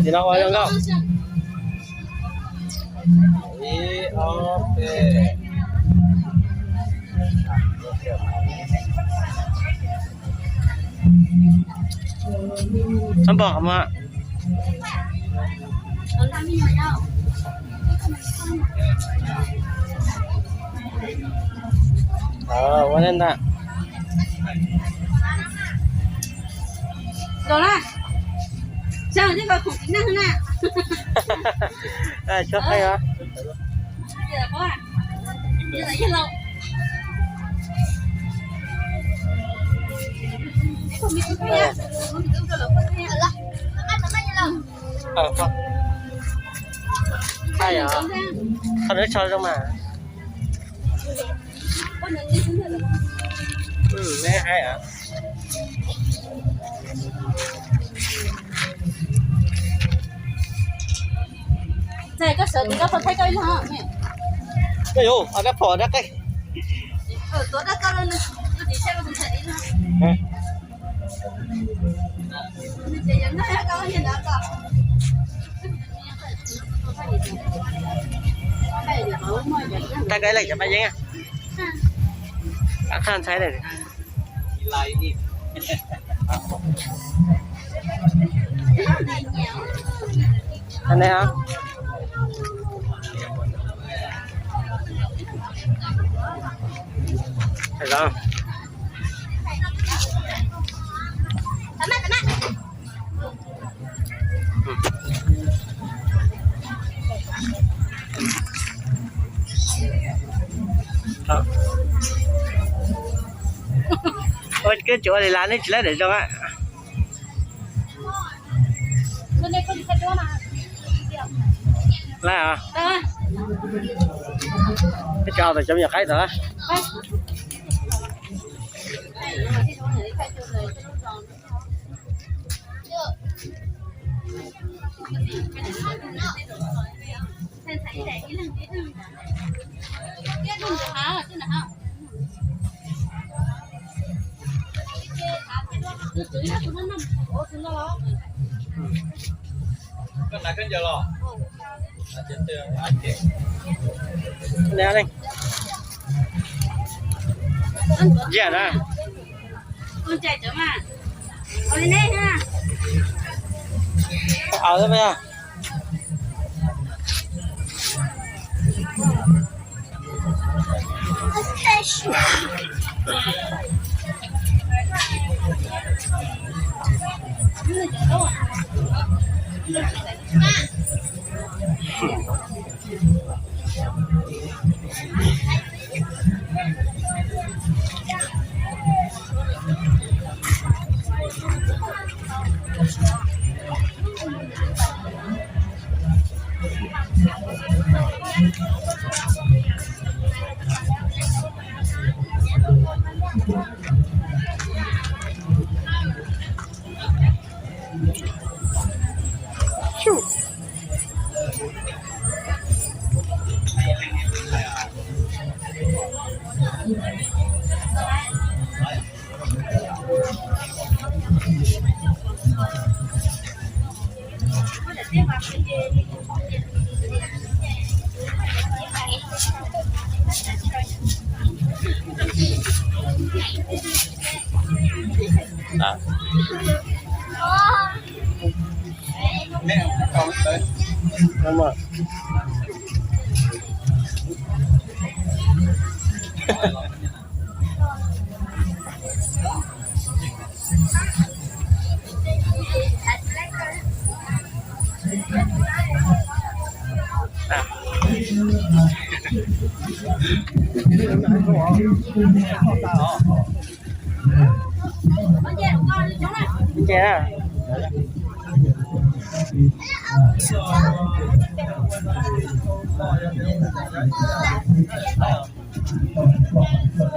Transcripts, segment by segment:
Nim no ua zoo nkauj. Ib, ob, peb. Txhob npog qhov muag. Ua ntej ntag. Tshuab qaib os. Qhov no so zoo mas. Neb haib os. Koj yuav koj phom dab qeej. Tag koj ib leeg cov paj yeeb. Qhaj ntxhais lawm. Ua koj tsis ua li las nej tsis laib daim zoo a. Laib os. Peb cov pem cov me nyuam qaib tod. Ntsia na.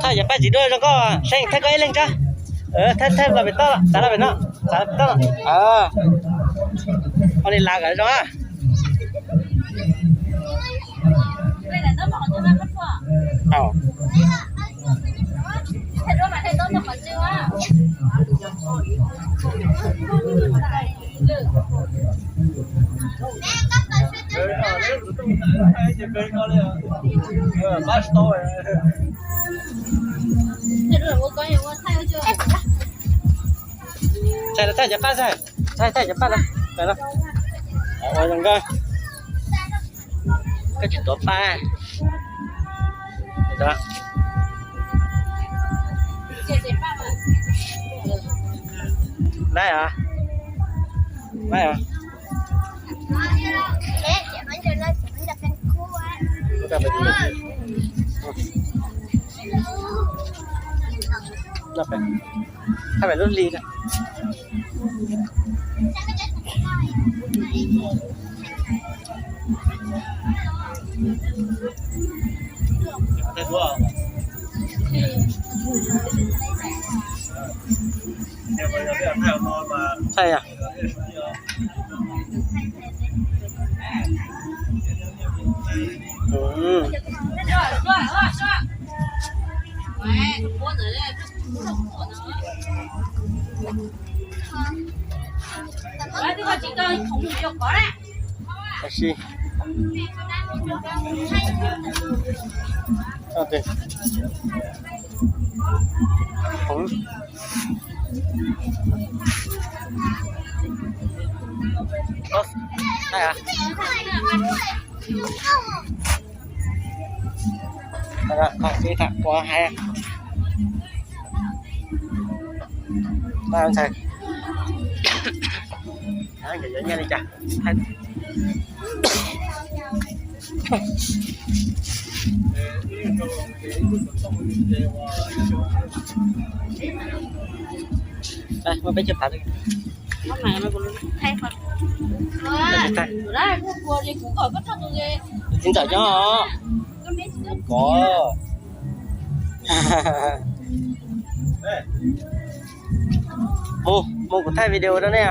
Thaj yog pab txiv duaj zoo nkauj, Xeeb thaj koj ib leeg tso. Thaj, thaj los pem toj, txav los pem no, txav pem toj. Ua li las kom zoo a. Thaij thaij cov paj, thaij thaij cov paj no. Ua zoo nkauj. Koj tsis tuav paj. Laib os. Laib os. Thaij pem lub hli na. Thaij os. Tab sis, Ntxhais, yuav nyiaj li cas? Muaj peb caug phav. Txiv ntxawm nyob os. Kov. Mus, mus kuv thaij video rau nej.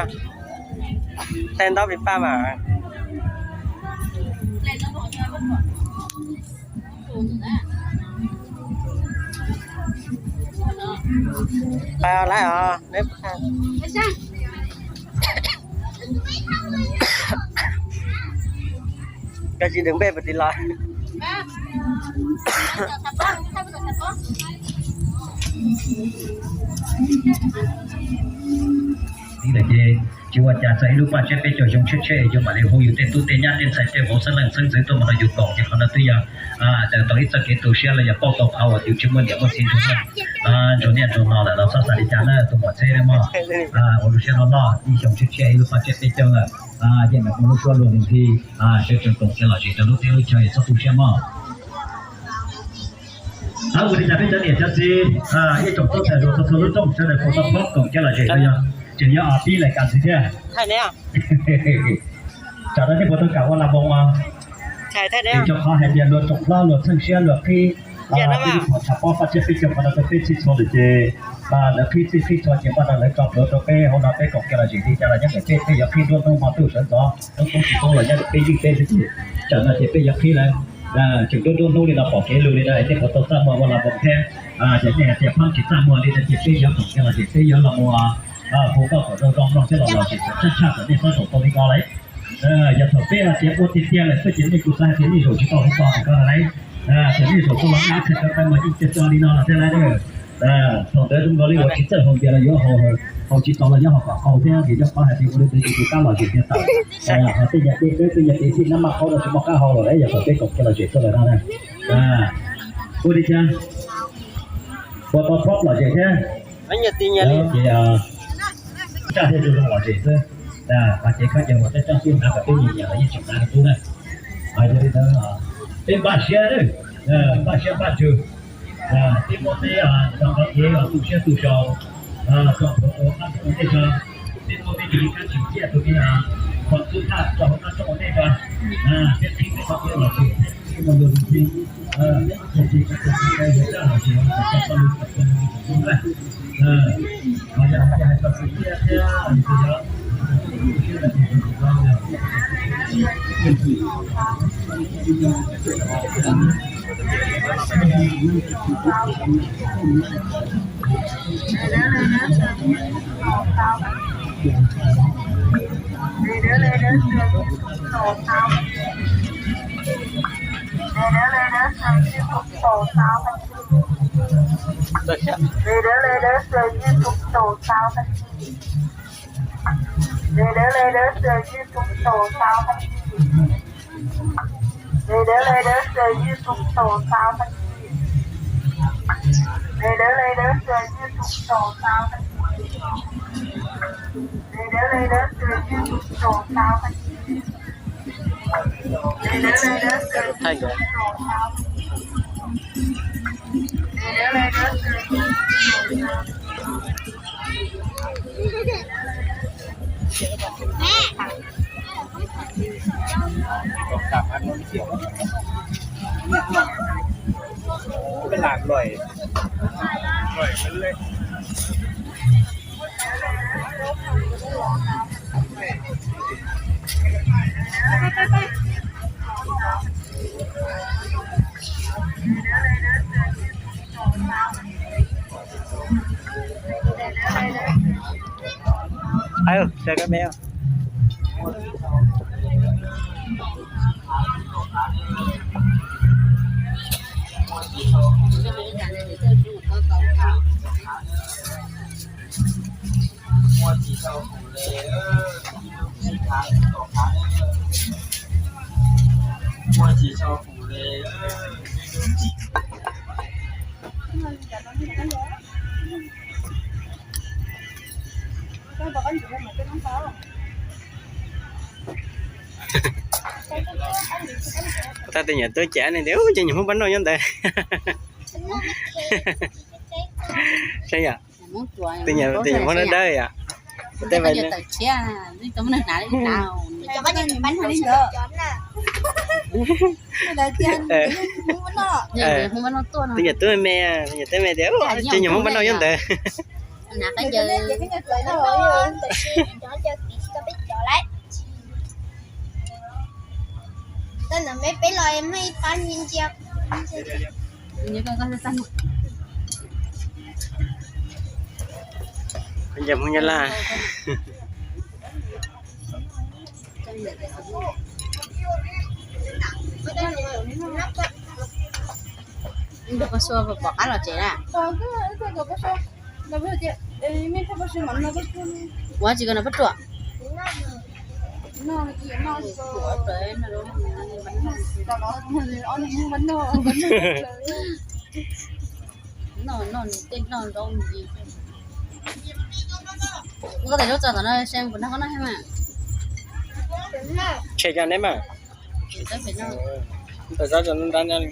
Thaij ntaub pis paj mas. Pab laib os. Koj tsis deev npe puas tiv los. Tsis ua cas, txog ib lub paj tsiab peb caug zoo tshiab tshiab, yus mam li hu yus tej tub tej nyab tej ntxhais tej vauv xeeb leej xeeb ntxwv tuaj mus nrog yus koom, ces qhov no twb yog daws tau ib txoj kev tu siab los yog pauj tau qhov uas yus tsis muaj niam muaj txiv nrug, nrug niaj nrug no lawm los txhob xav li cas na tus muam txheb mog. Ua lub siab loj loj ib xyoo tshiab tshiab ib lub paj tsiab peb caug lawm, yeej meem muaj lub suab luag nthi, sawv tsees koom kiag lom zem rau lub teb lub chaw, txhob tu siab mog. Ua li cas peb cov niam cov txiv, ib tsoom tub ntxhais hluas txhua txhua lub rooj sawv daws foom tau phob koom kiag lom zem rau yog, tseem yog pib lais kas ntxiv thiab. Tsam no nej puas tau kam ua la moos os? Vim rau qhov hais tias luag tsoom hlob luag txheej siab luag qhib, peb lub phom tshav pob paj tsiab peb caug qhov no rau peb txhij txhua lawm ces, lawv qhib txhij qhib txhua ces npaj no lawv tso plhuav rau peb hauv no peb koom kiag lom zem li cas los nyob ntawm peb, peb yuav qhib nruab hnub hmo ntuj sawv ntxov hnub poob tsis poob los nyob ntawm peb yeej peb xwb ces, tsam no ces peb yuav qhib lawm. Tseem nruab nruab hnub li no pom kev lug li no nej puas tau txaj muag ua la moos thiab? Ces nej hais tias pheej tsis txaj muag li no ces peb yuav koom kiag lom zem, peb yuav los mus hu koj kom zoo zoo mloog thiab los lom zem tshaj tshaj kom nej txhob zaum tau li ko lauj. Yog thaum peb hais tias ua tiag tiag lawm xwb ces nej kuj xav hais tias nej zaum tsis tau li ko es ko lauj. Ces nej zaum tau los ab txhais ko taw mas yeej cog cog li no los thiab lauj. Thaum ntawd zoo nkaus li uas tsis txawj haus npias los yuav haus tsis tau los yuav haus kom haus thiab, vim rau qhov hais tias ua li ntawd ces tus qab lom zem tiag tawm. Ho tej nyuag dej dawb tej nyuag dej xij nab maj qaub no tsis muaj qab haus lawm, yog thaum peb koom kiag lom zem tuaj lawm no na. Ua li cas, puas tau phob lom zem thiab? Ces tsaj thiaj zoo zoo lom zem xwb. Hais tias khaub ncaws uas tej tsob xwb hnav kom peb nyiam nyiam los yeej tseem hnav li qub na. Yog li ntawd peb npaj siab, npaj siab npaj ntsws, peb muab peb cov qhov kev tu siab tu sau, tso plhuav rau hauv qab roob ua ntej tso, peb muab peb tus me kab tsim ciaj tus me qhov xub thaj tso hauv qab roob ua ntej tso, peb qhib peb qhov kev lom zem thiab peb muaj lus lus thiab, yog li ntawd yuav tsaj lom zem kom tau lus kom tau lus kom tau lus. Later, later, sir, you took so thousand. Later, later, sir, you took so thousand. Later, later, sir, you took so thousand. Later, later, sir, you took so thousand. Later, later, sir, you took so thousand. Later, later, sir, you took so thousand. Later, later, sir, you took so thousand. Later, later, sir, you took so thousand. Kom tạm ăn nó kiểu cái làm loại loại cái lệ. Ayo, sơ các bé. Tau tus nyuam tub ces nws tias ub, ces nyuam Hmoob Npab Nauj nyob ntawd. Saib yom, tus nyuam Hmoob dawb dawb yom. Tej tus nyuam tub me me, tus nyuam tub me tias ub, ces nyuam Hmoob Npab Nauj nyob ntawd. Nyob Hmoob Nyab Laj. Poj Sua pom qab los tsev na. Ua tsis koj no pab ruam. Noj noj nws tej noj zaub ntsis. Koj tes zaub txog tom no se kuv nrog koj noj thiab mas. Tshem cov neb mas. Tes zaub txog nrab nyob li.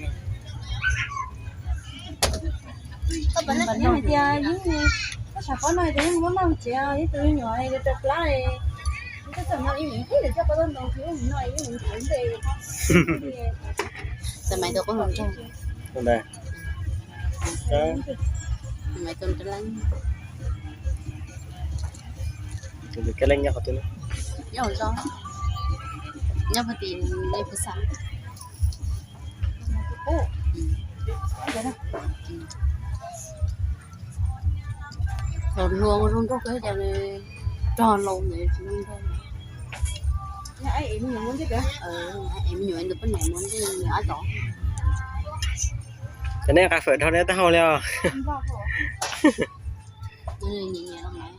Koj pom no hais tias yeej, koj sav pob no hais tias yeej muab noj tsev, yeej tus me nyuam rau plab, koj txawm no ib mus ib lwm coj pob tau ntoo tsis mus no ib mus ntawd ntej. Tus maiv tus qub hluas nraug. Tus maiv tus kab leej. Tus kab leej nyob qhov twg? Nyob hauv zos, nyob puag tim nej puag xa. Thaum hluas ua zoo nraug kawg cas rog laus ntawd tsis zoo nraug. Es me nyuam ntawd poj niam mus ntej nws ob tod. Ces nej nqa fawm dhau neb taub hau li os. Nyiam nyiam los mas.